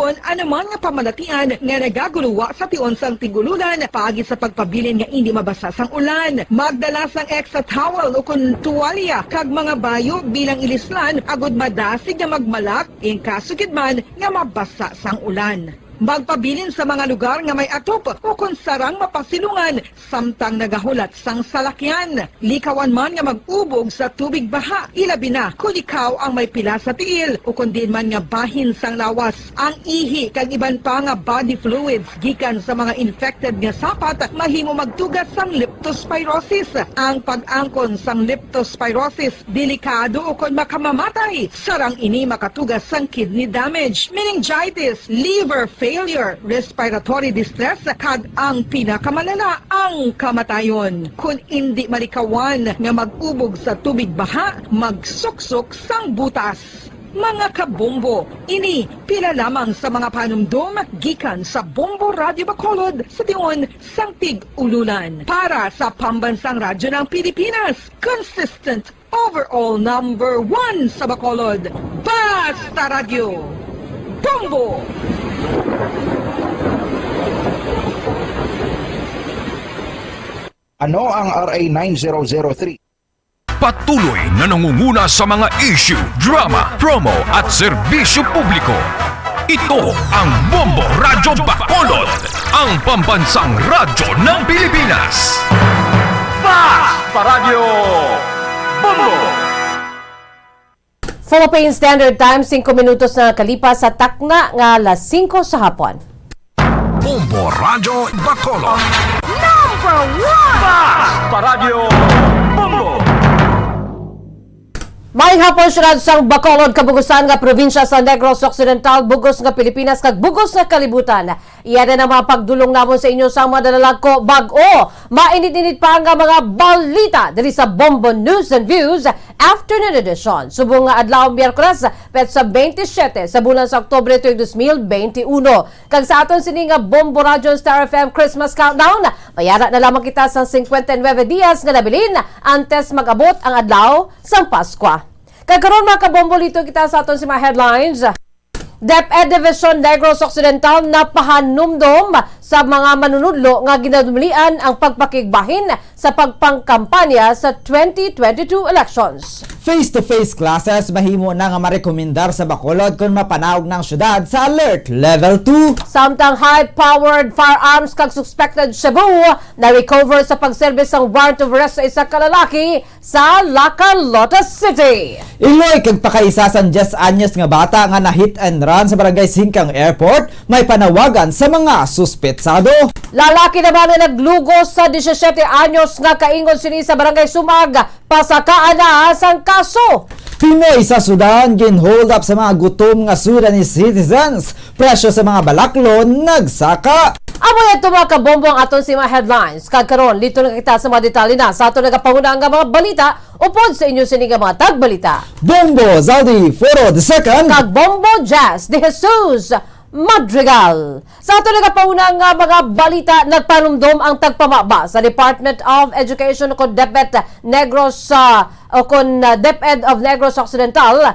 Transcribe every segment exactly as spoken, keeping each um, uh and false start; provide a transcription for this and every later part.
Kon ano man nga pamalatian nga nagaguluwa sa tion sang tig-ululan, paagi sa pagpabilin nga indi mabasa sang ulan, magdala sang extra towel ukon tuwalya kag mga bayo bilang ilislan agud madasig nga magmalak in kaso gid man nga mabasa sang ulan. Magpabilin sa mga lugar nga may atop ukon sarang mapasilungan samtang nagahulat sang salakyan. Likawan man nga mag-ubog sa tubig baha, ilabi na kon ikaw ang may pila sa tiil ukon diin man nga bahin sang lawas. Ang ihi kag iban pa nga body fluids gikan sa mga infected nga sapat mahimo magtuga sang leptospirosis. Ang pag-angkon sang leptospirosis delikado ukon makamamatay. Sarang ini makatuga sang kidney damage, meningitis, liver failure, respiratory distress, kag ang pinakamalala, ang kamatayon. Kon indi malikawan nga mag-ubog sa tubig baha, magsuksok sang butas. Mga kabombo, ini pila lamang sa mga panumdom gikan sa Bombo Radyo Bacolod sa tion sang tig-ululan. Para sa Pambansang Radyo ng Pilipinas, consistent overall number one sa Bacolod, Basta Radyo, Bombo! Ano ang R A nine zero zero three? Patuloy na nangunguna sa mga issue, drama, promo at serbisyo publiko. Ito ang Bombo Radyo Bacolod, ang pambansang radyo ng Pilipinas. Basta Radyo Bombo! Philippine Standard Time, singko minutos na kalipas sa takna nga alas singko sa hapon. Bombo Radyo Bacolod. Number one! Basta Radyo Bombo! May hapon, siyudad sang Bacolod, kabugusan nga probinsya sa Negros Occidental, bugos nga Pilipinas, kag bugos nga kalibutan. Iya na ang mga pagdulong namon sa inyo sa mga dalalag ko bag-o. Mainit-init pa nga mga balita diri sa Bombo News and Views Afternoon Edition. Subong nga adlaw, Miyerkules, petsa twenty-seven sa bulan sa Oktubre tuig dos mil twenty-one. Kag sa aton sini nga Bombo Radyo Star F M Christmas Countdown, mayara na lamang kita sa cincuenta y nueve dias nga nabilin antes mag-abot ang adlaw sang Paskwa. Kag karon, mga kabombo, lito kita sa aton si mga headlines. DepEd Division Negros Occidental napahanumdom sa mga manunudlo nga ginadumlian ang pagpakigbahin sa pagpangkampanya sa twenty twenty-two elections. Face-to-face classes mahimo na nga marekomendar sa Bacolod kon mapanaog na ang syudad sa Alert Level two. Samtang high-powered firearms kag suspected shabu na-recover sa pagserbi sang warrant of arrest sa isa ka lalaki sa Lacalota City. Iloy kag pakaisa sang diyes anyos nga bata nga na-hit and run sa Barangay Singkang Airport, may panawagan sa mga suspetsado. Lalaki naman nga naglugo sa disisyete anyos nga kaingon sini sa Barangay Sumag, pasakaan na sang kaso. Pinoy sa Sudan gin-hold up sa mga gutom nga Sudanese citizens. Presyo sa mga balaklon nagsaka. Amo yan to, mga kabombo, ang aton si mga headlines. Kag karon, lito na kita sa mga detalye na sa aton nagapanguna nga mga balita upod sa inyo sini nga mga tagbalita. Bombo Zaldi Foro the second. Kag Bombo Jazz de Jesus Madrigal. Sa aton nagapanguna nga mga balita, nagpanumdom ang tagpamaba sa Department of Education o kon DepEd Negros, ah, o kon, ah, DepEd of Negros Occidental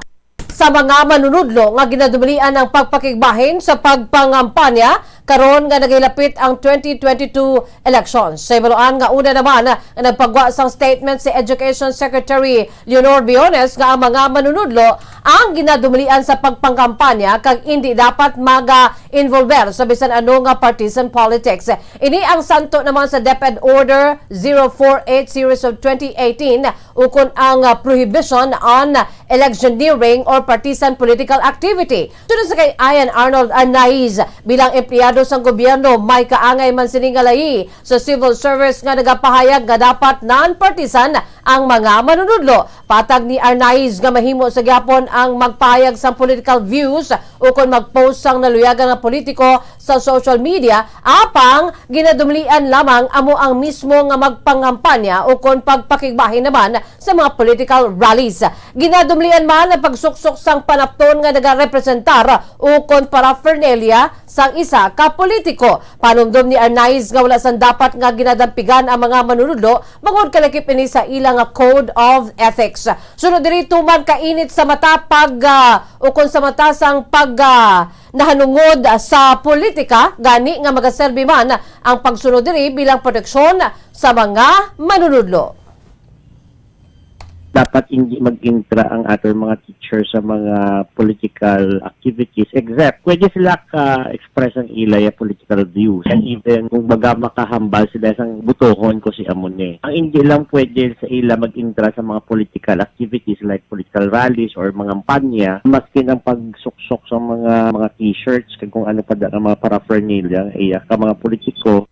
sa mga manunudlo nga ginadumalian ang pagpakigbahin sa pagpangampanya karon nga nagahilapit ang twenty twenty-two elections. Sa hibaluan nga una naman nga nagpagwa sang statement si Education Secretary Leonor Biones nga ang mga manunudlo ang ginadumalian sa pagpangampanya kag indi dapat maga-involver sa bisan ano nga partisan politics. Ini ang santo naman sa DepEd Order zero four eight series of twenty eighteen, ukon ang, ah, prohibition on electioneering or partisan political activity. Suno sa kay Ian Arnold Arnaiz, bilang empleyado sang gobyerno, may kaangay man sini nga layi sa civil service nga nagapahayag nga dapat non-partisan ang mga manunudlo. Patag ni Arnaiz nga mahimo sa gyapon ang magpahayag sang political views ukon mag-post sang naluyagan nga politiko sa social media, apang ginadumlian lamang amo ang mismo nga magpangampanya ukon pagpakigbahin naman sa mga political rallies. Ginadumlian man ang pagsuksok sang panapton nga nagarepresentar ukon paraphernalia sang isa ka politiko. Panumdom ni Arnaiz nga wala sang dapat nga ginadampigan ang mga manunudlo bangod kalakip ini sa ilang Code of Ethics. Sunod diri, tuman kainit sa mata pag, ah, ukon sa mata sang pag, ah, nahanungod sa politika, gani nga magaserbi man ang pagsunod diri bilang proteksyon sa mga manunudlo. Dapat hindi mag-intra ang aton mga teacher sa mga political activities, except pwede sila ka-express ang ila ya political views, and even kung baga makahambal sila sang butohon ko si amo ni. Ang hindi lang pwede sa ila mag-intra sa mga political activities like political rallies or mga kampanya, maskin ang pagsuksok sa mga mga t-shirts kag kung ano pa da nga mga paraphernalia iya ka mga politiko.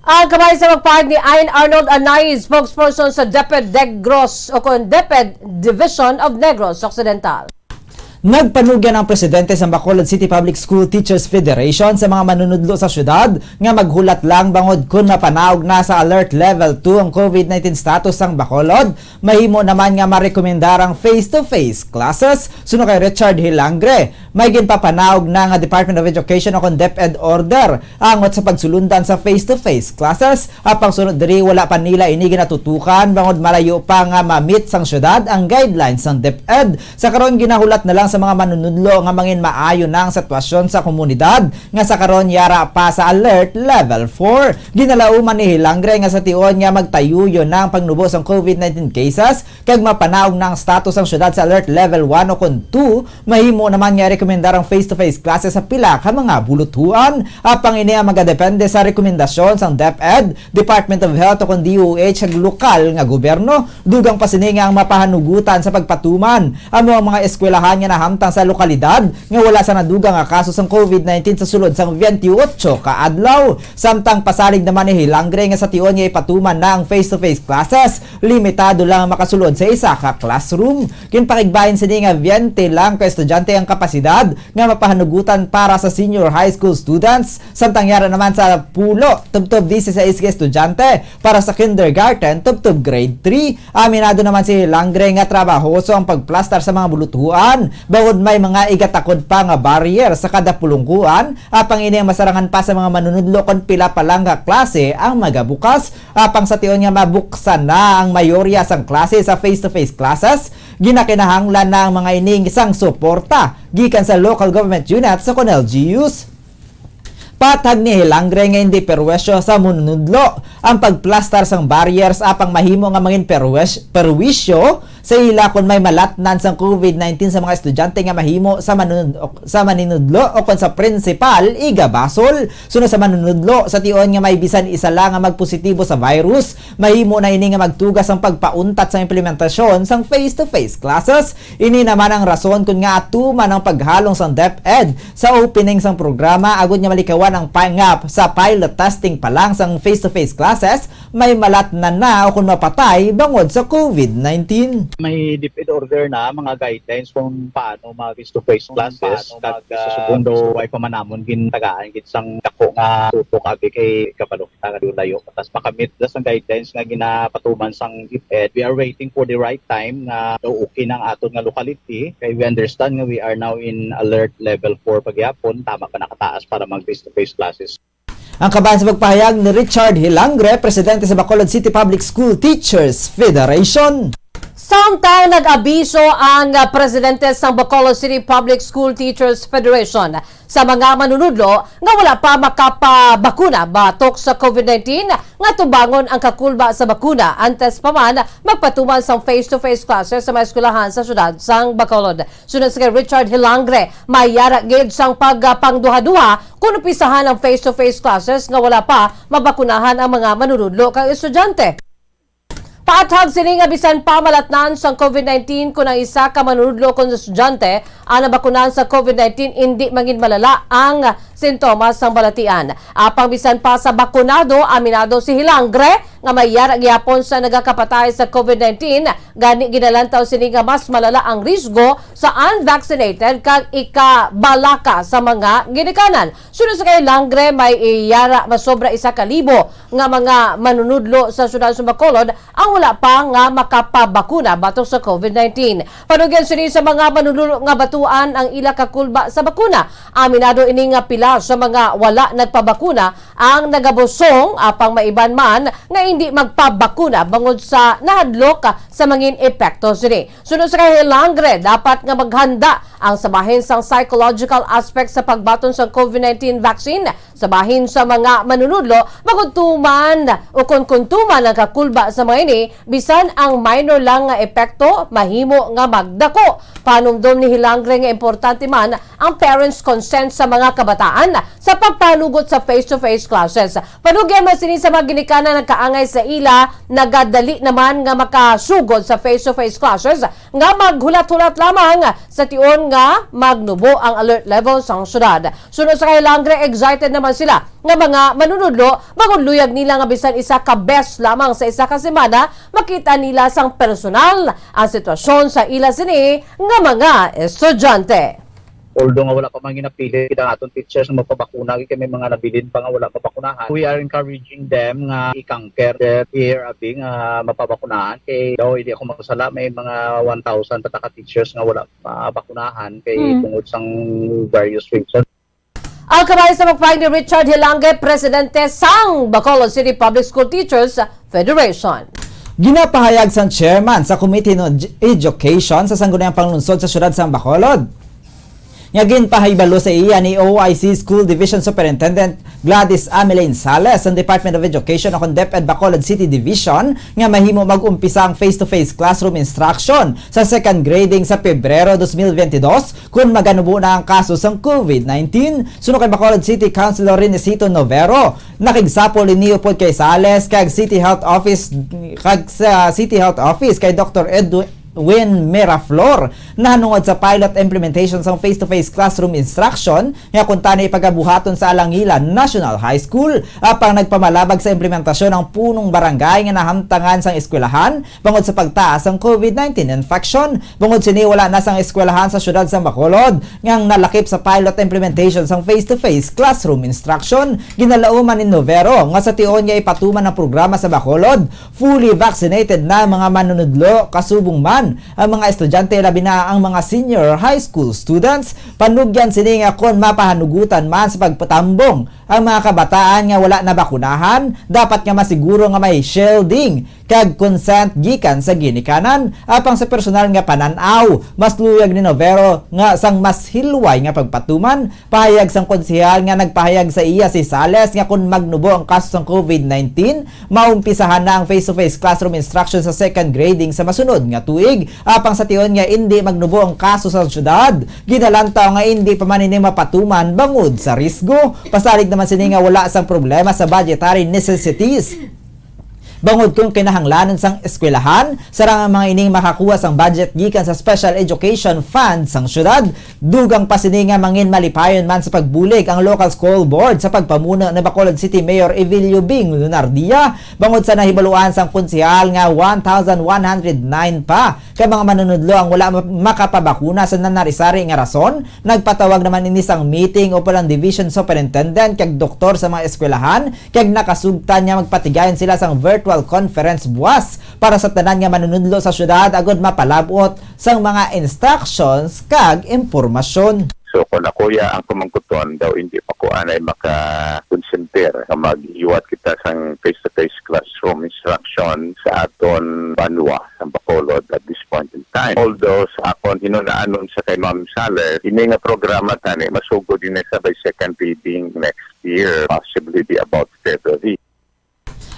Ang kamay sa pagpahayag ni Ayn Arnold Anay, spokesperson sa DepEd Negros o kon DepEd Division of Negros Occidental. Nagpanugyan ang presidente sa Bacolod City Public School Teachers Federation sa mga manunudlo sa syudad nga maghulat lang bangod kun mapanaog na sa Alert Level two ang COVID nineteen status sang Bacolod. Mahimo naman nga marekomendar ang face-to-face classes. Suno kay Richard Hilangre, may ginpapanaog na nga Department of Education o kon DepEd order angot sa pagsulundan sa face-to-face classes. Apang sunod diri, wala pa nila ini ginatutukan bangod malayo pa nga ma-meet sang syudad ang guidelines sang DepEd. Sa karon, ginahulat na lang sa mga manunudlo nga mangin maayo na ang sitwasyon sa komunidad nga sa karon yara pa sa Alert Level four. Ginalauman ni Hilangre nga sa tion nga magtayuyo na ang pagnubo sang COVID nineteen cases kag mapanaog na ang status sang syudad sa Alert Level one o kon two, mahimo naman nga rekomendar ang face-to-face classes sa pila ka mga buluthuan. Apang ini ang magadepende sa rekomendasyon sang DepEd, Department of Health o kon DOH kag lokal nga gobyerno. Dugang pa sini nga ang mapahanugutan sa pagpatuman amo ang mga eskwelahan nga nahamtang sa lokalidad nga wala sa nadugang nga kaso sang COVID nineteen sa sulod sang twenty-eight ka adlaw. Samtang pasalig naman ni Hilangre nga sa tion nga ipatuman na ang face-to-face classes, limitado lang ang makasulod sa isa ka classroom. Ginpakigbahin sini nga twenty lang ka estudyante ang kapasidad nga mapahanugutan para sa senior high school students, samtang yara naman sa pulo tubtob dieciséis ka estudyante para sa kindergarten tubtob grade three. Aminado naman si Hilangre nga trabahoso ang pagplastar sa mga buluthuan, bangod may mga igatakod pa nga barrier sa kada pulungkuan, apang ini ang masarangan pa sa mga manunudlo kon pila pa lang ka klase ang magabukas. Apang sa tion nga mabuksan na ang mayorya sang klase sa face-to-face classes, ginakinahanglan na ang mga ini sang suporta gikan sa local government units o kon L G Us. Patag ni Hilangre nga hindi perwisyo sa manunudlo ang pagplastar sang barriers, apang mahimo nga mangin perwis-, perwisyo sa ila kon may malatnan sang COVID nineteen sa mga estudyante nga mahimo sa manunud-, sa maninudlo o kon sa principal igabasol. Suno sa manunudlo, sa tion nga may bisan isa lang nga magpositibo sa virus, mahimo na ini nga magtuga sang pagpauntat sa implementasyon sang face-to-face classes. Ini naman ang rason kon ngaa tuman ang paghalong sang DepEd sa opening sang programa agud nga malikawan ang pangap sa pilot testing pa lang sang face-to-face classes, may malatnan na o kon mapatay bangod sa COVID nineteen. May DepEd order na, mga guidelines kung paano mag face-to-face classes, kag sa segundo, way pa man namon gintagaan gid sang dako nga tutok abi kay kabalo kita nga layo. Tas makamit na sang guidelines nga ginapatuman sang DepEd. We are waiting for the right time nga daw okay na ang aton nga locality. Kay we understand nga we are now in alert level four pa gihapon, tama pa nakataas para mag face-to-face classes. Ang kabahin sa pagpahayag ni Richard Hilangre, presidente sa Bacolod City Public School Teachers Federation. Samtang nag-abiso ang, ah, presidente sang Bacolod City Public School Teachers Federation sa mga manunudlo nga wala pa makapabakuna batok sa COVID nineteen nga tubangon ang kakulba sa bakuna, antes pa man magpatuman sang face-to-face classes sa mga eskwelahan sa siyudad sang Bacolod. Suno kay Richard Hilangre, may yara gid sang pagpangduhaduha kon umpisahan ang face-to-face classes nga wala pa mabakunahan ang mga manunudlo kag estudyante. Paathag sini nga bisan pa malatnan sang COVID nineteen kon ang isa ka manunudlo kon estudyante ang nabakunan sa COVID nineteen, indi mangin malala ang sintomas sang balatian. Apang bisan pa sa bakunado, aminado si Hilangre nga may yara gihapon sa nagakapatay sa COVID nineteen, gani ginalantaw sini nga mas malala ang risgo sa unvaccinated kag ikabalaka sa mga ginikanan. Suno kay Hilangre, may yara masobra isa ka libo nga mga manunudlo sa siyudad sa Bacolod ang wala pa nga makapabakuna batok sa COVID nineteen. Panugyan sini sa mga manunudlo nga batuan ang ila kakulba sa bakuna. Aminado ini nga pila sa mga wala nagpabakuna ang nagabusong, apang may iban man nga hindi magpabakuna bangod sa nahadlok sa mangin epekto sini. Suno sa kay Hilangre, dapat nga maghanda ang sa bahin sang psychological aspect sa pagbaton sang COVID nineteen vaccine sa bahin sa mga manunudlo, bangod tuman ukon kun tuman ang kakulba sa mga ini, bisan ang minor lang nga epekto mahimo nga magdako. Panumdom ni Hilangre nga importante man ang parents' consent sa mga kabataan sa pagpanugot sa face-to-face classes. Panugyan man sini sa mga ginikanan nagkaangay sa ila, nagadali naman nga makasugod sa face-to-face classes nga maghulat-hulat lamang sa tion nga magnubo ang alert level sang syudad. Suno sa kay Hilangre, excited naman sila nga mga manunudlo, bangod luyag nila nga bisan isa ka beses lamang sa isa ka semana, makita nila sang personal ang sitwasyon sa ila sini nga mga estudyante. Although nga wala pa man ginapilit kita nga aton teachers nga magpabakuna, kay may mga nabilin pa nga wala mabakunahan. We are encouraging them nga i-conquer their fear, abi, nga mapabakunahan. Kay daw, hindi ako magsala, may mga one thousand pa ta ka teachers nga wala mabakunahan kay Mm. tungod sang various reasons. Ang kabahin sa pagpahayag ni Richard Hilangre, presidente sang Bacolod City Public School Teachers Federation. Ginapahayag sang chairman sa Committee on Education sa Sangguniang Panglungsod sa Siyudad sang Bacolod nga ginpahibalo sa iya ni O I C School Division Superintendent Gladys Ameline Sales sang Department of Education o kon DepEd Bacolod City Division nga mahimo mag-umpisa ang face-to-face classroom instruction sa second grading sa Pebrero dos mil veintidós, kun maganubo na ang kaso sang COVID nineteen. Suno kay Bacolod City Councilor Renesito Novero, nakigsapol ini upod kay Sales kag City Health Office, kag sa City Health Office kay Doktor Edwin Miraflor, nahanungod sa pilot implementation sang face-to-face classroom instruction nga kunta na ipagabuhaton sa Alangila National High School. Apang nagpamalabag sa implementasyon ang punong barangay nga nahamtangan sang eskwelahan bangod sa pagtaas sang COVID nineteen infection. Bangod sini, wala na sang eskwelahan sa siyudad sang Bacolod nga ang nalakip sa pilot implementation sang face-to-face classroom instruction. Ginalauman ni Novero nga sa tion nga ipatuman ang programa sa Bacolod, fully vaccinated na ang mga manunudlo, kasubong man ang mga estudyante, labi na ang mga senior high school students. Panugyan sini nga kon mapahanugutan man sa pagpatambong ang mga kabataan nga wala nabakunahan, dapat nga masiguro nga may shielding kag consent gikan sa ginikanan. Apang sa personal nga panan-aw, mas luyag ni Novero nga sang mas hilway nga pagpatuman. Pahayag sang konsehal nga nagpahayag sa iya si Sales nga kon magnubo ang kaso sang COVID nineteen, maumpisahan na ang face-to-face classroom instruction sa second grading sa masunod nga tuig. Apang sa tion nga indi magnubo ang kaso sa syudad, ginalantaw nga indi pa man ini mapatuman bangod sa risgo. Pasalig naman sini nga wala sang problema sa budgetary necessities, bangod kon kinahanglanon sang eskwelahan, sarang ang mga ining makakuha sang budget gikan sa Special Education Fund sang syudad. Dugang pa sini nga mangin malipayon man sa pagbulig ang local school board sa pagpamuno ni Bacolod City Mayor Evilio Bing Lunardia, bangod sa nahibaluan sang konsehal nga one thousand one hundred nine pa ka mga manunudlo ang wala ma-, makapabakuna sa nanari-sari nga rason. Nagpatawag naman ini sang meeting upod ang division superintendent kag doktor sa mga eskwelahan, kag nakasugtan nga magpatigayon sila sang virtual conference buwas para sa tanan nga manunudlo sa syudad agud mapalab-ot sang mga instructions kag impormasyon. So kung ako ya ang pamangkuton daw, hindi pa ko anay maka-consentir nga maghiwat kita sang face-to-face classroom instruction sa aton banwa sa Bacolod at this point in time. Although sa akon hinunaanon sa kay Ma'am Sales, ini nga programa tani masugod ini sa by second reading next year, possibly be about February.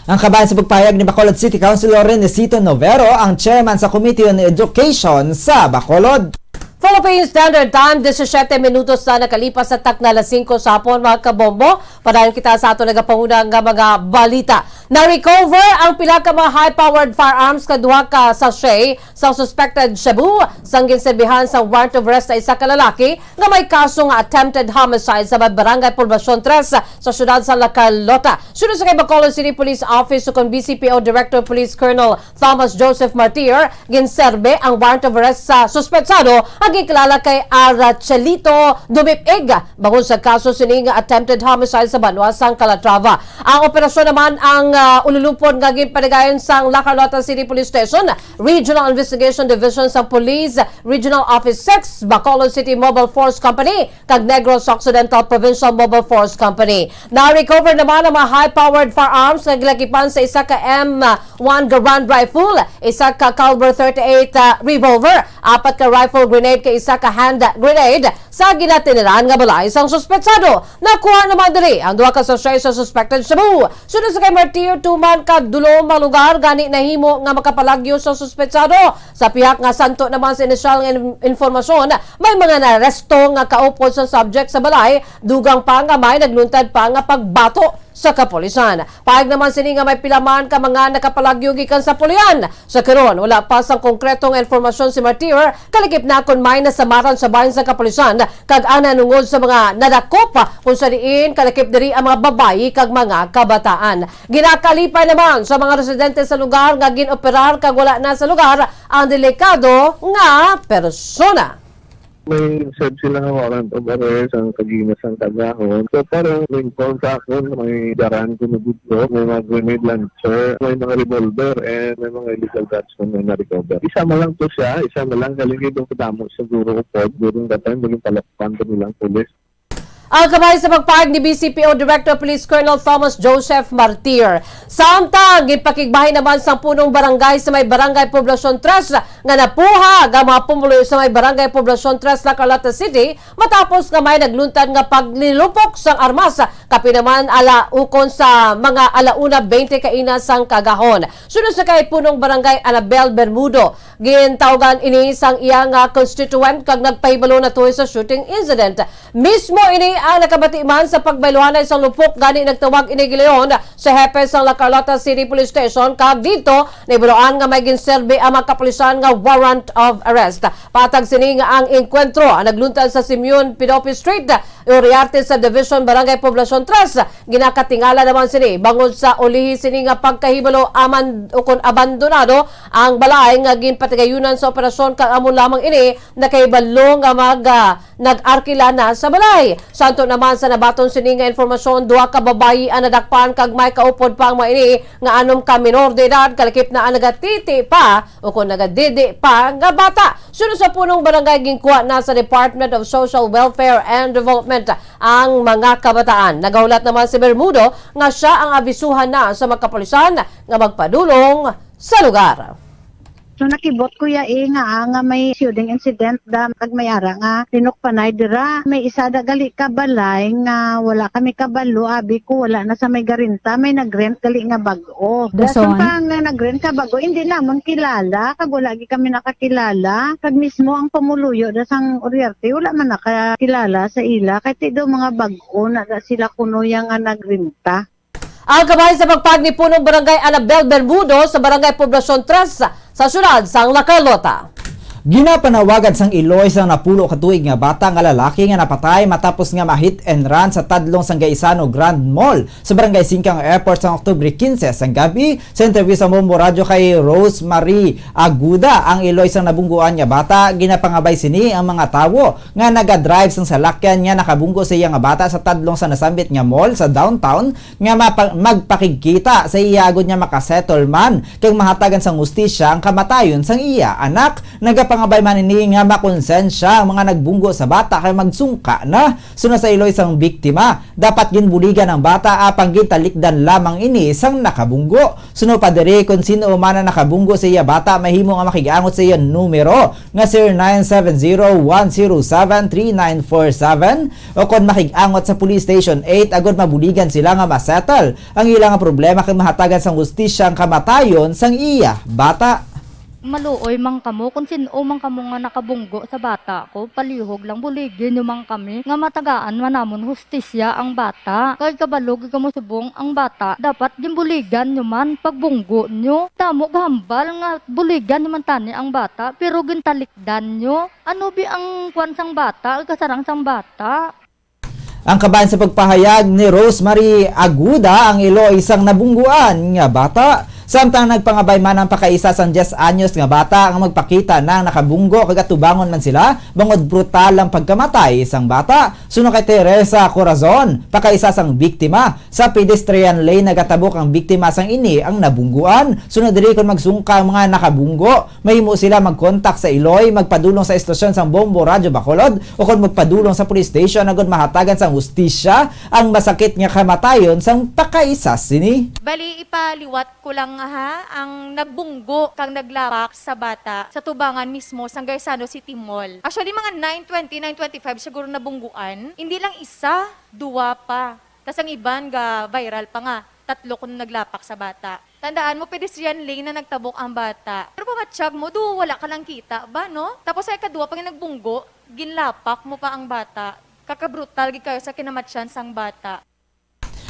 Ang kabahin sa pagpahayag ni Bacolod City Councilor Renesito Novero, ang chairman sa Committee on Education sa Bacolod. Philippine Standard Time, disisiete minutos na nakalipas sa takna alas singko sa hapon, mga kabombo. Padayon kita sa ato nagapanguna nga mga balita. Na-recover ang pila ka mga high-powered firearms kag duha ka sachet sang suspected shabu sang ginserbihan sang warrant of arrest sa isa ka lalaki nga may kaso nga attempted homicide sa may Barangay Poblacion tres sa siyudad sa La Carlota. Suno sa kay Bacolod City Police Office ukon B C P O Director Police Colonel Thomas Joseph Martir, ginserbe ang warrant of arrest sa suspetsado. gikilala kay Arachelito Dumipig, bangod sa kaso sini nga attempted homicide sa banwa sang Calatrava. Ang operasyon naman ang, ah, ululupon nga ginpanigayon sang La Carlota City Police Station, Regional Investigation Division sang Police, Regional Office six, Bacolod City Mobile Force Company, kag Negros Occidental Provincial Mobile Force Company. Na-recover naman ang mga high-powered firearms nga ginagipan sa isa ka M one Garand rifle, isa ka caliber thirty-eight, ah, revolver, apat ka rifle grenade, kag isa ka hand grenade sa ginatiniran nga balay sang suspetsado. Nakuha naman diri ang duha ka sachet sa suspected shabu. Sunod sa kay Martir, tuman ka dulo mga lugar gani nahimo nga makapalagyo sa suspetsado. Sa pihak nga santo naman sa inisyal nga in-, informasyon, may mga naaresto nga kaupod sa subject sa balay, dugang pa nga may nagluntad pa nga pagbato sa kapulisan. Pahayag naman sini nga may pila man ka mga nakapalagyo gikan sa pulian. Sa karon, wala pa sang konkreto nga informasyon si Martir, kalakip na kon may nasamaran sa bahin sa kapulisan, kag ang nanungod sa mga nadakop, kung sa diin kalakip diri ang mga babayi kag mga kabataan. Ginakalipay naman sa mga residente sa lugar nga gin-operar kag wala na sa lugar ang delikado nga persona. May serve sila nga warrant of arrest ang kagina sang kagahon. So, parang may inform sa akon, may daran ko nagudlo, may mga grenade launcher, may mga revolver, and may mga illegal guns na may na-recover. Isa man lang to siya, isa man lang, galing kay kadamo siguro upod during that time, naging palakpan to nilang pulis. Ang kabahin sa pagpahayag ni V C P O Director Police Colonel Thomas Joseph Martir. Samtang ginpakigbahin naman sang punong barangay sa may Barangay Poblacion Tres nga napuhag ang mga pumuluyo sa may Barangay Poblacion Tres, La Carlota City, matapos nga may nagluntad nga paglilupok sang armas, kapin naman ala ukon sa mga ala una bente kaina sang kagahon. Sunod sa kay punong barangay Anabel Bermudo, gintawgan ini sang iya nga constituent kag nagpahibalo natuhoy sa shooting incident. Mismo ini ang nakabati man sa pagbayluhanay sang lupok, gani nagtawag ini gilayon sa hepe sang La Carlota City Police Station, kag didto nahibaluan nga may ginserbi ang mga kapulisan nga warrant of arrest. Patag sini nga ang engkwentro ang nagluntad sa Simeon Pidopi Street, Uriarte Subdivision, Barangay Poblacion Tres. Ginakatingala naman sini bangod sa ulihi sini nga pagkahibalo aman ukon abandonado ang balay nga ginpatigayunan sa operasyon, kag amo lamang ini nakahibalo nga mag, ah, nag-arkila na sa balay. Santo naman sa nabaton sini nga informasyon, duha ka babayi ang nadakpan kag may kaupod pa ang mga ini nga anom ka minor de edad, kalakip na ang nagatiti pa o kung nagadidi pa nga bata. Sunod sa punong barangay, ginkuha na sa Department of Social Welfare and Development ang mga kabataan. Nagahulat naman si Bermudo nga siya ang abisuhan na sa mga kapulisan nga magpadulong sa lugar. So, nakibot ko ya, eh, nga, ah, nga may shooting incident da, kag may ara nga linukpanay dira. May isa da gali ka balay nga wala kami kabalo, abi ko, wala na sa may garinta, may nag-rent gali nga bag-o. Dason? Dason pa nga nag-rent ka bag-o, hindi namon kilala, kag wala gi kami nakakilala. Kag mismo ang pumuluyo da sang Uriarte, wala man nakakilala sa ila, kay ti daw mga bag-o na da sila kuno ya nga nagrenta. Ang kabahin sa pagpahayag ni Punong Barangay Anabel Bermudo sa Barangay Poblacion Tres sa siyudad sang La Carlota. Ginapanawagan sang iloy sang napulo ka tuig nga bata nga lalaki nga napatay matapos nga ma-hit and run sa tadlong sang Gaisano Grand Mall sa Barangay Singkang Airport sang Oktubre quince sang gabi. Sa interview sa Bombo Radyo kay Rosemary Aguda, ang iloy sang nabungguan nga bata, ginapangabay sini ang mga tawo nga nagadrive sang salakyan nga nakabunggo sa iya nga bata sa tadlong sa nasambit nga mall sa downtown nga mapa-, magpakigkita sa iya agod nga makasettle man kag mahatagan sang hustisya ang kamatayon sang iya anak. Nagapangabay man ini nga makonsensya ang mga nagbunggo sa bata kag magsungka na. Sunod sa iloy sang biktima, dapat ginbuligan ang bata apang gintalikdan lamang ini sang nakabunggo. Suno pa diri, kon sin-o man ang nakabunggo sa iya bata, mahimo nga makig-angot sa iya numero nga zero nine seven zero one zero seven three nine four seven o kon makig-angot sa Police Station eight agud mabuligan sila nga ma-settle ang ila nga problema kag mahatagan sang hustisya ang kamatayon sang iya bata. Maluoy man kamo kon sin-o man kamo nga nakabunggo sa bata ko, palihog lang, buligi nyo man kami nga matagaan man namon hustisya ang bata. Kay kabalo gid kamo subong ang bata, dapat ginbuligan nyo man pagbunggo nyo. Tamo gahambal nga buligan nyo man tani ang bata, pero gintalikdan nyo. Ano bi ang kwan sang bata, kasarang sang bata? Ang kabahin sa pagpahayag ni Rosemary Aguda, ang iloy sang nabungguan nga bata. Samtang nagpangabay man ang pakaisa sang diyes anyos nga bata nga magpakita na nakabunggo kag atubangon man sila bangod brutal ang pagkamatay sang bata. Suno kay Teresa Corazon, pakaisa sang biktima, sa pedestrian lane nagatabok ang biktima sang ini ang nabungguan. Sunod diri, kon magsungka ang mga nakabunggo, mahimo sila magkontak sa iloy, magpadulong sa estasyon sang Bombo Radyo Bacolod, o kon magpadulong sa police station agud mahatagan sang hustisya ang masakit nga kamatayon sang pakaisa sini. Bali, ipaliwat ko lang, ha, ang nagbunggo kag naglapak sa bata sa tubangan mismo sang Gaisano City Mall. Actually, mga nine twenty, nine twenty-five siguro nabungguan. Hindi lang isa, duwa pa. Tas ang iban ga viral pa nga, tatlo kuno naglapak sa bata. Tandaan mo, pedestrian lane na nagtabok ang bata. Pero kung matsyag mo, do, wala ka lang kita ba, no? Tapos sa ikaduwa pa nga nagbunggo, ginlapak mo pa ang bata. Kakabrutal gid kayo sa kinamatyan sang bata.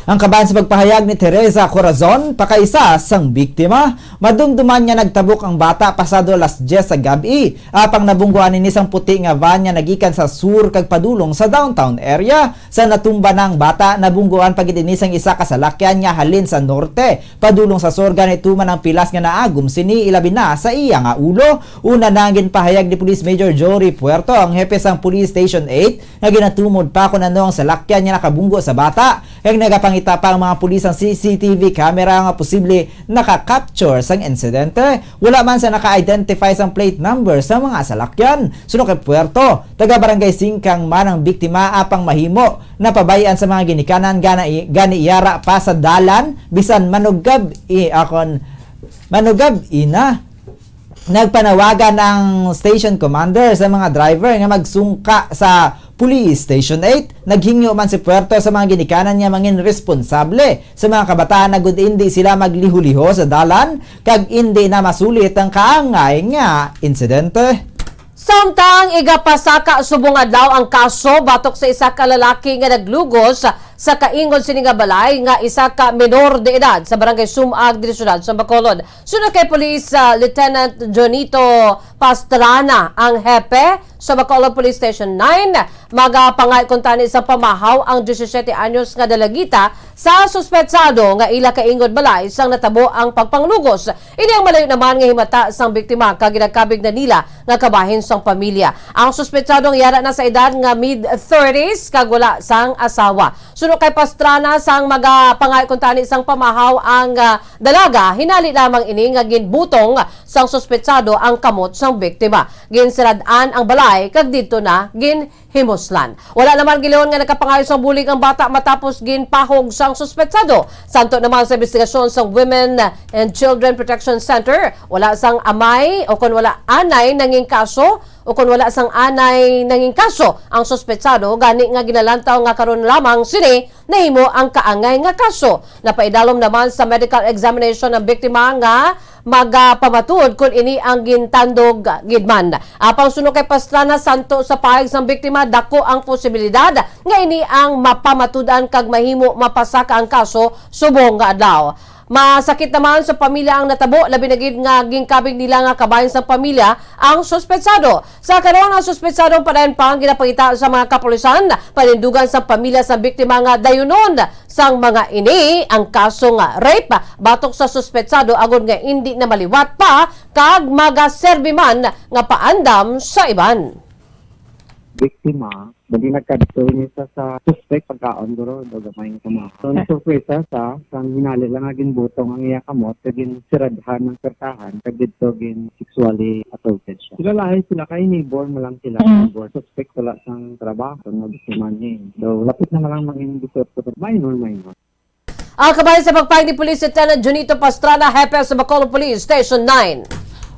Ang kabahin sa pagpahayag ni Teresa Corazon, pakaisa sang biktima, madumduman nga nagtabok ang bata pasado alas diyes sa gab-i, apang nabungguan ini sang puti nga van nga nagikan sa sur kag padulong sa downtown area. Sa natumba na ang bata, nabungguan pa gid ini sang isa ka salakyan nga halin sa norte padulong sa sur, gani tuman ang pilas nga naagom sini, ilabi na sa iya nga ulo. Una na ang ginpahayag ni Police Major Jory Puerto, ang hepe sang Police Station eight, nga ginatumod pa kon ano ang salakyan nga nakabunggo sa bata. Kag nagapangita pa ang mga pulis sang C C T V camera nga posible naka-capture sang insidente. Wala man sa naka-identify sang plate number sa mga salakyan. Suno kay Puerto, taga Barangay Singkang man ang biktima, apang mahimo napabay-an sa mga ginikanan gana, gani iyara pa sa dalan bisan manugab i akon manugab ina. Nagpanawagan ang station commander sa mga driver nga magsungka sa Police Station eight. Naghingyo man si Puerto sa mga ginikanan nga mangin responsable sa mga kabataan agud indi sila magliho-liho sa dalan kag indi na masulit ang kaangay nga insidente. Samtang igapasaka subong adlaw ang kaso batok sa isa ka lalaki nga naglugos sa kaingod sini nga balay nga isa ka menor de edad sa Barangay Sumag diri sa siyudad sa Bacolod. Suno kay Police, ah, Lieutenant Jonito Pastrana, ang hepe sa Bacolod Police Station nine, magapangay kuntani sa pamahaw ang diyesisiyete anyos nga dalagita sa suspetsado nga ila kaingod balay sang natabo ang pagpanglugos. Ini ang malayo naman nga himata sang biktima kag ginakabig na nila nga kabahin sang pamilya. Ang suspetsado ang yara na sa edad nga mid thirties kag wala sang asawa. Suno kay Pastrana, sang magapangay kuntani sang pamahaw ang, ah, dalaga, hinali lamang ini nga ginbutong sang suspetsado ang kamot sang biktima. Ginsirad-an ang balay kag didto na ginhimuslan. Wala naman gilihon nga nakapangayo sang bulig ang bata matapos ginpahog sang suspetsado. Santo naman sa investigasyon sang Women and Children Protection Center, wala sang amay o kon wala anay nanging kaso o kon wala sang anay nanging kaso ang suspetsado, gani nga ginalantaw nga karon lamang sini nahimo ang kaangay nga kaso. Napaidalom naman sa medical examination ang biktima nga magapamatud kon ini ang gintandog gid man. Apang suno kay Pastrana, santo sa pahayag sang biktima, dako ang posibilidad nga ini ang mapamatud-an kag mahimo mapasaka ang kaso subong nga adlaw. Masakit naman sa pamilya ang natabo, labi na gid nga ginkabig nila nga kabahin sang pamilya ang suspetsado. Sa karon, ang suspetsadong padayon pa ang ginapangita sa mga kapulisan, panindugan sa pamilya sa biktima nga dayunon sang mga ini ang kaso nga rape batok sa suspetsado agod nga indi na maliwat pa kag magaserbi man nga paandam sa iban. Biktima, bali nagkadto ini sa, sa suspect pagkaon guro do gamay nga kamao. So, nasurpresa sa sang hinali lang nga ginbutong ang iya kamot kag ginsiradhan ang pertahan kag didto gin sexually assaulted siya. Sila lahi sila kay neighbor mo lang sila. Mm. Neighbor. Suspect wala sang trabaho nga biktima ni. Daw lapit na man lang mangin bisot ko. Minor, minor. Ang kabahin sa pagpahayag ni Police Lieutenant Junito Pastrana, hepe sa Bacolod Police Station nine.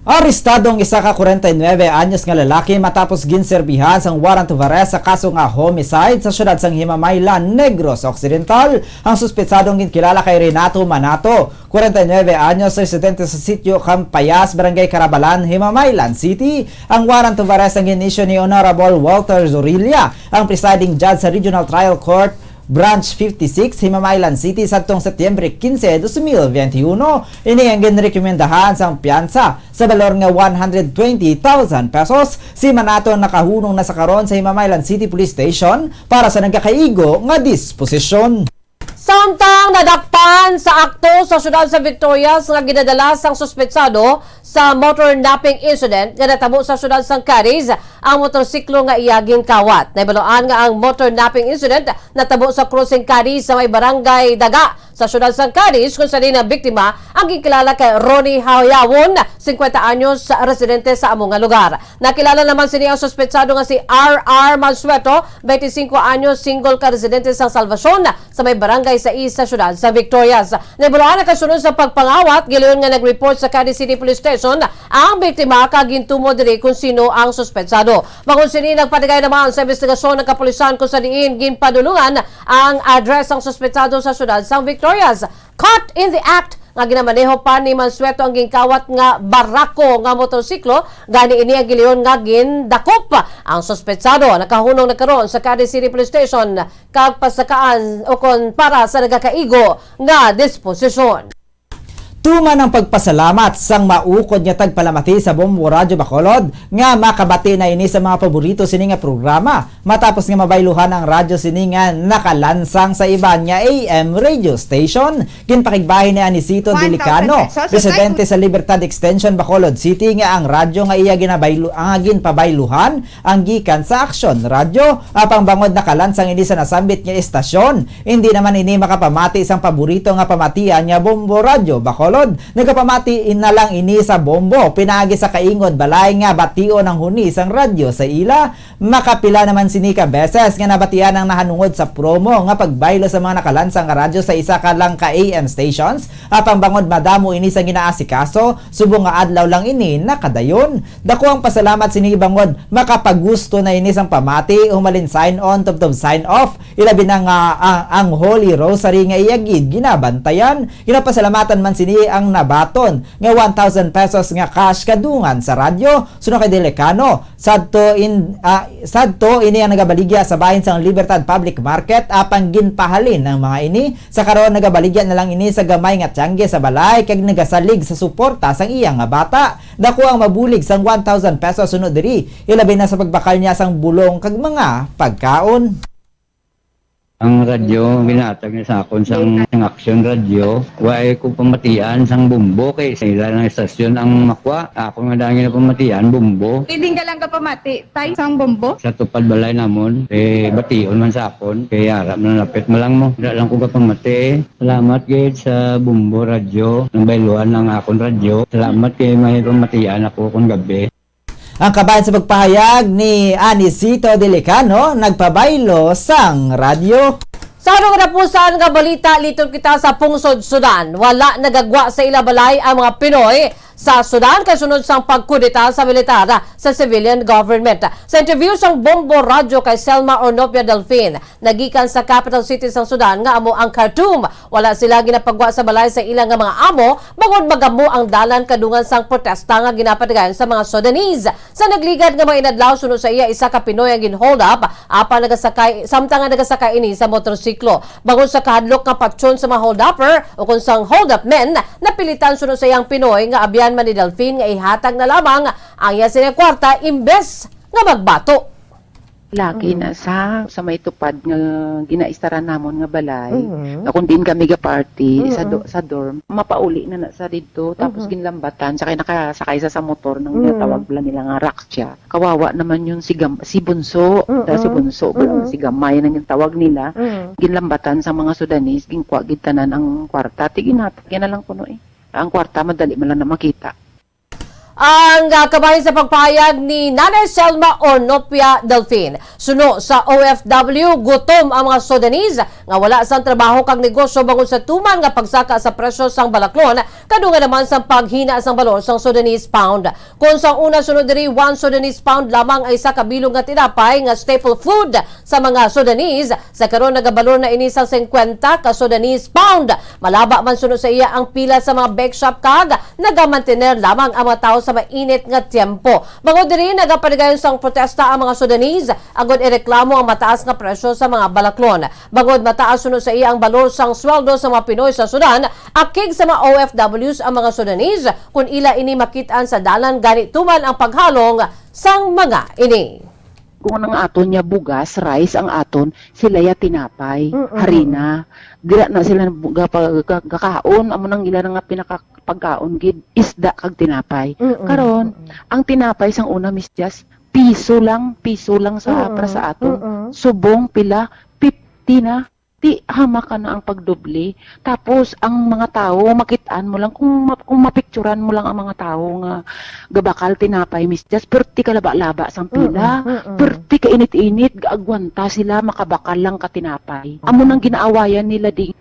Arestado ang isa ka kwarenta y nuebe anyos nga lalaki matapos ginserbihan sang warrant of arrest sa kaso nga homicide sa siyudad sang Himamaylan, Negros Occidental. Ang suspetsadong ginkilala kay Renato Manato, kwarenta y nuebe anyos, residente sa Sitio Campayas, Barangay Carabalan, Himamaylan City. Ang warrant of arrest ang gin-issue ni Honorable Walter Zorilla, ang presiding judge sa Regional Trial Court Branch fifty-six, Himamaylan City, sadtong Setyembre quince, dos mil veintiuno. Ini ang ginrekomendahan sang piyansa sa balor nga one hundred twenty thousand pesos. Si Manato nakahunong na sa karon sa Himamaylan City Police Station para sa nagakaigo nga disposisyon. Samtang nadakpan sa akto sa siyudad sa Victorias nga ginadala sang suspetsado sa motor napping incident nga natabo sa siyudad sang Cadiz ang motorsiklo nga iya ginkawat. Nahibaluan nga ang motor napping incident natabo sa Crossing Cadiz sa may barangay Daga sa siyudad sang Cadiz, kung sa diin ang biktima ang ginkilala kay Ronnie Hayawon, singkwenta anyos, residente sa amo nga lugar. Nakilala naman sini ang suspetsado nga si R R Mansueto, twenty-cinco anyos, single ka residente sang Salvacion, sa may barangay sais sa siyudad sa Victorias. Nahibaluan nga kasunod sa pagpangawat, gilayon nga nag-report sa Cadiz City Police Station ang biktima kag gintumo diri kung sino ang suspetsado. Bangod sini, nagpatigay naman sa investigasyon ng kapulisan kung sa diin ginpadulungan ang address sang suspetsado sa siyudad sang Victorias. Caught in the act nga ginamaneho pa ni Mansueto ang ginkawat nga barako nga motorsiklo, gani ini ang gilayon nga gindakop. Ang suspetsado nakahunong na karon sa Cadiz City Police Station kag pasakaan ukon para sa nagakaigo nga disposisyon. Tuman ang pagpasalamat sang maukod nga tagpalamati sa Bombo Radyo Bacolod nga makabati na ini sa mga paborito sini nga programa, matapos nga mabayluhan ang radyo sini nga nakalansang sa iban nga A M radio station. Ginpakigbahin ni Anicito Delicano, residente sa Libertad Extension, Bacolod City, nga ang radyo nga iya ginabaylo-, nga ginpabayluhan ang gikan sa Aksyon Radyo, apang bangod nakalansang ini sa nasambit nga estasyon, hindi naman ini makapamati sang paborito nga pamatian nga Bombo Radyo Bacolod. Nagapamati na lang ini sa Bombo pinaagi sa kaingod balay nga bation ang huni sang radyo sa ila. Makapila naman sini ka beses nga nabatian ang nahanungod sa promo nga pagbaylo sa mga nakalansang nga radyo sa isa ka lang ka A M stations, apang bangod madamo ini sa ginaasikaso, subong nga adlaw lang ini nakadayon. Dako ang pasalamat sini bangod makapagusto na ini sang pamati, humalin sign on tubtob sign off, ilabi na nga ang, ang Holy Rosary nga iya gid ginabantayan. Ginapasalamatan man sini ang nabaton nga one thousand pesos nga cash kadungan sa radyo. Suno kay Delicano, sadto in, ah, sadto ini ang nagabaligya sa bahin sang Libertad Public Market, apang ginpahalin ang mga ini. Sa karon, nagabaligya na lang ini sa gamay nga tiyangge sa balay kag nagasalig sa suporta sang iya nga bata. Dako ang mabulig sang one thousand pesos suno diri, ilabi na sa pagbakal niya sang bulong kag mga pagkaon. Ang radyo, ginahatag niya sa akon sang, sang Aksyon Radyo. Wa ko pamatian sang Bombo kay sa ila lang estasyon ang makwa. Ako nga daan nga pamatian, Bombo. Pwede ka lang ka pamati, tay, sang Bombo? Sa tupad balay namon, eh, bation man sa akon. Kay ara man, lapit man lang mo. Wala lang ko kapamati. Salamat gid sa Bombo Radyo. Nang bayluhan ang akon radyo. Salamat kay may pamatian ako kon gabi. Ang kabahin sa pagpahayag ni Anicito Delicano, nagpabaylo sang radyo. Sa ano katapusan nga balita, liton kita sa pungsod Sudan. Wala nagagwa sa ila balay ang mga Pinoy sa Sudan kasunod sang pagkudeta sa militar sa civilian government. Sa interview sang Bombo Radyo kay Selma Ornopia Delfin, nagikan sa capital city sang Sudan nga amo ang Khartoum, wala sila ginapagwa sa balay sa ila nga mga amo, bangod magamo ang dalan kadungan sang protesta nga ginapatigayon sa mga Sudanese. Sa nagligad nga mga inadlaw, suno sa iya, isa ka Pinoy ang gin-hold up, apan nagasakay, samtang nga nagasakay ini sa motorsiklo. Bangod sa kahadlok nga patyon sa mga hold-upper ukon sang hold-up men, napilitan suno sa iyang Pinoy nga abyan man ni Delfin nga ihatag na lamang ang iya sini kwarta imbes nga magbato. Lagi Mm. na sa, sa may tupad nga ginaistaran namon nga balay, Mhm. nga kung diin kami ga-party sa do-, Mhm. sa dorm, mapauli na na sa didto, tapos Mhm. ginlambatan, tsaka nakasakay sa, sa motor nang Mm. ginatawag bala nila nga Raksya. Kawawa naman yun si Gam-, si Bunso, Mm-mm. ta si Bunso, bala Mm-mm. si Gamay nang ginatawag nila. Mm. Ginlambatan sa mga Sudanese, ginkuha gid tanan ang kwarta. Ti ginhatag na lang kuno eh. Ang kwarta, madali man lang na makita. Ang, ah, kabahin sa pagpahayag ni Nanay Selma Ornopia Delfin. Suno sa O F W, gutom ang mga Sudanese nga wala sang trabaho kag negosyo bangod sa tuman nga pagsaka sa presyo sang balaklon, kadungan naman sang paghina sang balor sang Sudanese pound. Kung sa una, sunod diri, one Sudanese pound lamang ang isa ka bilog nga tinapay nga staple food sa mga Sudanese, sa karon nagabalor na ini sa singkwenta ka Sudanese pound. Malaba man suno sa iya ang pila sa mga bake shop kag nagamantener lamang ang mga tawo sa mainit nga tiyempo. Bangod diri, nagapatigayon sang protesta ang mga Sudanese agod ireklamo ang mataas nga presyo sa mga balaklon. Bangod mataas suno sa iya ang balor sang sweldo sa mga Pinoy sa Sudan, akig sa mga O F Ws ang mga Sudanese kon ila ini makit-an sa dalan gani tuman ang paghalong sang mga ini. Kung ang aton niya bugas, rice ang aton, sila ya tinapay, Mm-mm. harina. Dira na sila bu-, gapa-, ga-, gakaon, amo nang ila nga pinakapagkaon gid, isda kag tinapay. Mm-mm. Karon, Mm-mm. ang tinapay sang una, Miss Jazz, piso lang, piso lang sa Mm-mm. para sa aton. Mm-mm. Subong pila, fifty na. Ti, hamak ka na ang pagdoble. Tapos, ang mga tawo, makit-an mo lang, kung ma-, kung mapicturan mo lang ang mga tawo nga gabakal tinapay, Miss Jazz, perti kalaba-laba sang pila, Mm-mm, mm-mm. perti kainit-init, gaagwanta sila, makabakal lang ka tinapay. Amo nang ginaawayan nila di.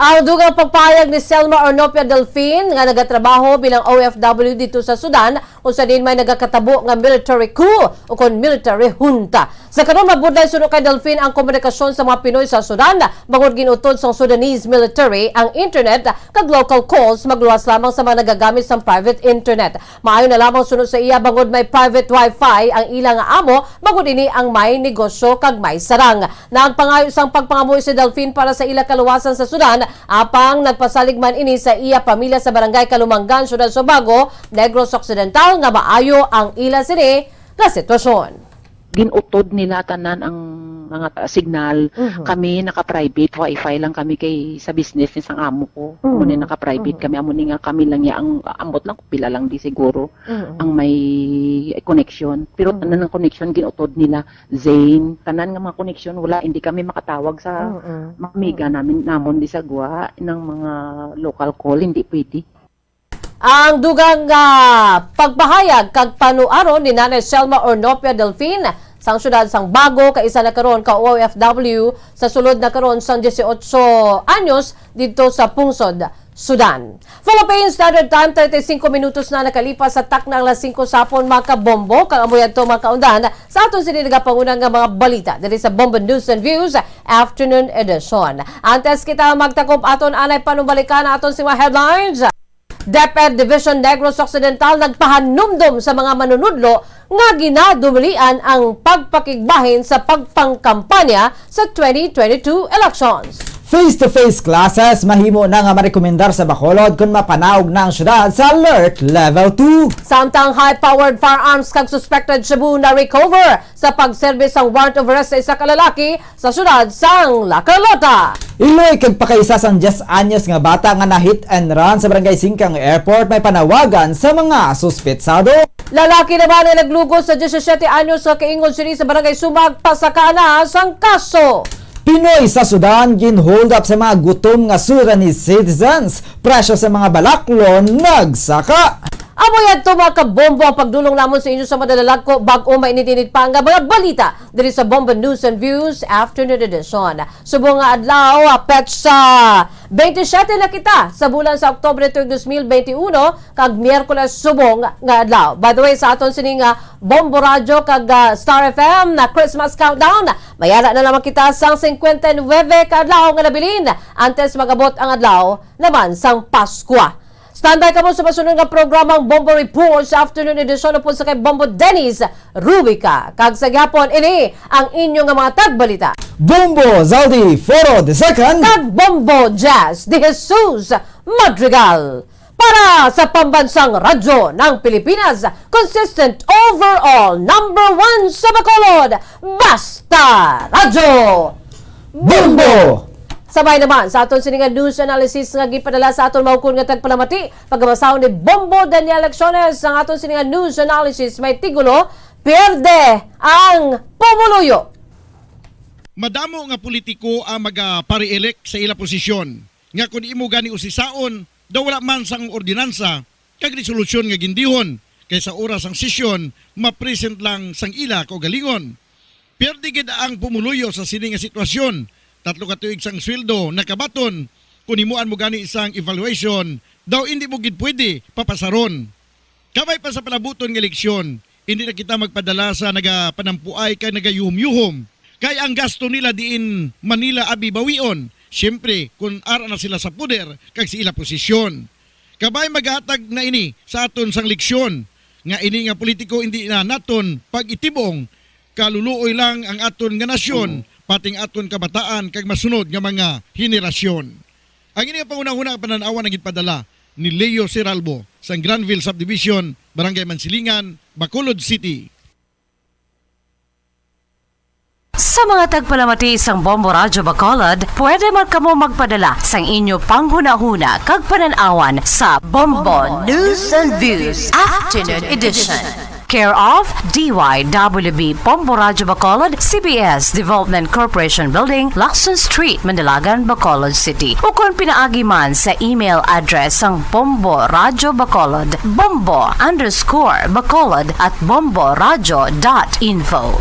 Ang dugang pagpahayag ni Selma Ornopia Delfin nga nagatrabaho bilang O F W dito sa Sudan, kung sa diin may nagakatabo nga military coup o kon military junta. Sa karon, mabudlay suno kay Delfin ang komunikasyon sa mga Pinoy sa Sudan, bangod ginutod sang Sudanese military ang internet kag local calls magluwas lamang sa mga nagagamit sang private internet. Maayo na lamang suno sa iya, bangod may private wifi ang ila nga amo, bangod ini ang may negosyo kag may sarang. Nagpangayo sang pagpangamuyo si Delfin para sa ila kaluwasan sa Sudan, apang nagpasalig man ini sa iya pamilya sa Barangay Calumanggan, Siyudad Sebago, Negros Occidental, nga maayo ang ila sini nga sitwasyon. Ginutod nila tanan ang mga ta-, signal. Mhm. Kami naka-private wifi lang kami kay sa business ni sang amo ko. Amo ni Mhm. naka-private Mhm. kami, amo ni nga kami lang ya ang ambot lang kung pila lang di siguro Mhm. ang may connection. Pero Mhm. tanan ang connection ginutod nila. Zane, tanan nga mga connection wala, hindi kami makatawag sa Mhm. mga amiga Mhm. namin, namon di sa Guwa, ng mga local call, hindi pwede. Ang dugang, ah, pagpahayag kag panuaron ni Nanay Selma Ornopia Delfin sang siyudad sang Bago, kag isa na karon ka O F W sa sulod na karon sang dieciocho anyos didto sa pungsod Sudan. Philippine Standard Time, treinta y cinco minutos na nakalipas sa takna ang alas singko sa hapon, mga kabombo, kag amo yadto, mga kaundan, sa aton sini nagapanguna nga mga balita diri sa Bombo News and Views Afternoon Edition. Antes kita magtakop, aton anay panumbalikan aton sini mga headlines. DepEd Division Negros Occidental nagpahanumdom sa mga manunudlo nga ginadumalian ang pagpakigbahin sa pagpangkampanya sa twenty twenty-two elections. Face-to-face classes mahimo na nga marekomendar sa Bacolod kon mapanaog na ang syudad sa Alert Level two. Samtang high-powered firearms kag suspected shabu na recover sa pagserbi sang warrant of arrest sa isa ka lalaki sa siyudad sang La Carlota. Iloy kag pakaisa sang diyes anyos nga bata nga na-hit and run sa Barangay Singkang Airport may panawagan sa mga suspetsado. Lalaki naman nga naglugo sa diyesisiete anyos nga kaingod sini sa Barangay Sumag, pasaka na sang kaso. Pinoy sa Sudan gin-hold up sa mga gutom nga Sudanese citizens. Presyo sa mga balaklon nagsaka. Amo yadto, mga kabombo, ang pagdulong namon sa inyo sa madalag ko bag-o mainit-init pa nga mga balita diri sa Bombo News and Views Afternoon Edition. Subong nga adlaw, ah, petsa twenty-seven na kita sa bulan sa Oktubre tuig dos mil twenty-one, kag Miyerkules subong nga adlaw. By the way, sa aton sini nga Bombo Radyo kag, ah, Star F M na Christmas Countdown, mayara na lamang kita sang cincuenta y nueve ka adlaw nga nabilin antes mag-abot ang adlaw naman sang Paskwa. Standby kamo sa masunod nga programang Bombo Report sa afternoon edition upod sa kay Bombo Dennis Rubica. Kag sa gihapon, ini ang inyo nga mga tagbalita. Bombo Zaldi Foro the second. Kag Bombo Jazz de Jesus Madrigal. Para sa Pambansang Radyo ng Pilipinas, consistent overall number one sa Bacolod, Basta Radyo. Bombo! Sabay naman sa aton sini nga news analysis nga gipadala sa aton maukon nga tagpalamati, pagabasahon ni Bombo Daniel Lecciones ang aton sini nga news analysis may titulo, Pierde ang Pumuluyo. Madamo nga politiko ang maga-re-elect sa ila posisyon, nga kon imo gani usisaon, daw wala man sang ordinansa kag resolusyon nga gindihon, kay sa oras sang sesyon, ma-present lang sang ila kaugalingon. Pierde gid ang pumuluyo sa sini nga sitwasyon. Tatlo ka tuig sang sweldo nakabaton. Kon himuan mo gani sang evaluation, daw indi mo gid pwede papasaron. Kabay pa sa palabuton nga eleksyon, indi na kita magpadala sa nagapanampuay kag nagayuhom-yuhom, kay ang gasto nila diin Manila abi bawion, siyempre, kon ara na sila sa poder kag sa ila posisyon. Kabay maghatag na ini sa aton sang leksyon, nga ini nga politiko indi na naton pag-itibong, kaluluoy lang ang aton nga nasyon, Mm. pati ang aton kabataan kag masunod nga mga henerasyon. Ang ini nga panghunahuna nga panan-awan ang ginpadala ni Leo Seralbo sang Granville Subdivision, Barangay Mansilingan, Bacolod City. Sa mga tagpalamati sang Bombo Radyo Bacolod, pwede man kamo magpadala sang inyo panghunahuna kag panan-awan sa Bombo News and Views Afternoon Edition. Care of D Y W B Bombo Radyo Bacolod, C B S Development Corporation Building, Lacson Street, Mandalagan, Bacolod City. Ukon pinaagi man sa email address sang Bombo Radyo Bacolod, bombo underscore bacolod at bomboradyo dot info.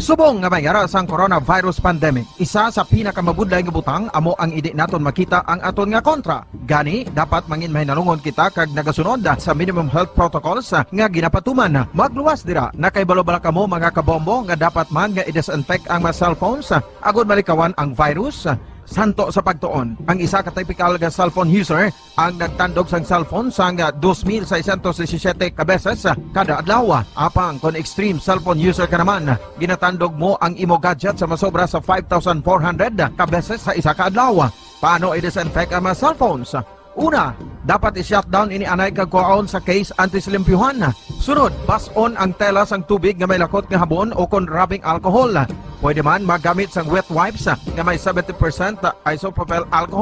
Subong nga may ara sang coronavirus pandemic, isa sa pinakamabudlay nga butang amo ang indi naton makita ang aton nga kontra. Gani, dapat mangin mahinalungon kita kag nagasunod sa minimum health protocols nga ginapatuman. Magluwas dira, nakahibalo bala kamo, mga kabombo, nga dapat man nga i-disinfect ang mga cellphones agod malikawan ang virus? Santo sa pagtuon, ang isa ka typical nga cellphone user ang nagtandog sang cellphone sang dos mil seiscientos disisiete ka beses kada adlaw. Apang kon extreme cellphone user ka naman, ginatandog mo ang imo gadget sa masobra sa five thousand four hundred ka beses sa isa ka adlaw. Paano i-disinfect ang mga cellphones? Una, dapat i-shutdown ini anay kag kuhaon sa case antes limpyuhan. Sunod, bas-on ang tela sang tubig nga may lakot nga habon o kon rubbing alcohol. Pwede man magamit sang wet wipes nga may seventy percent isopropyl alcohol.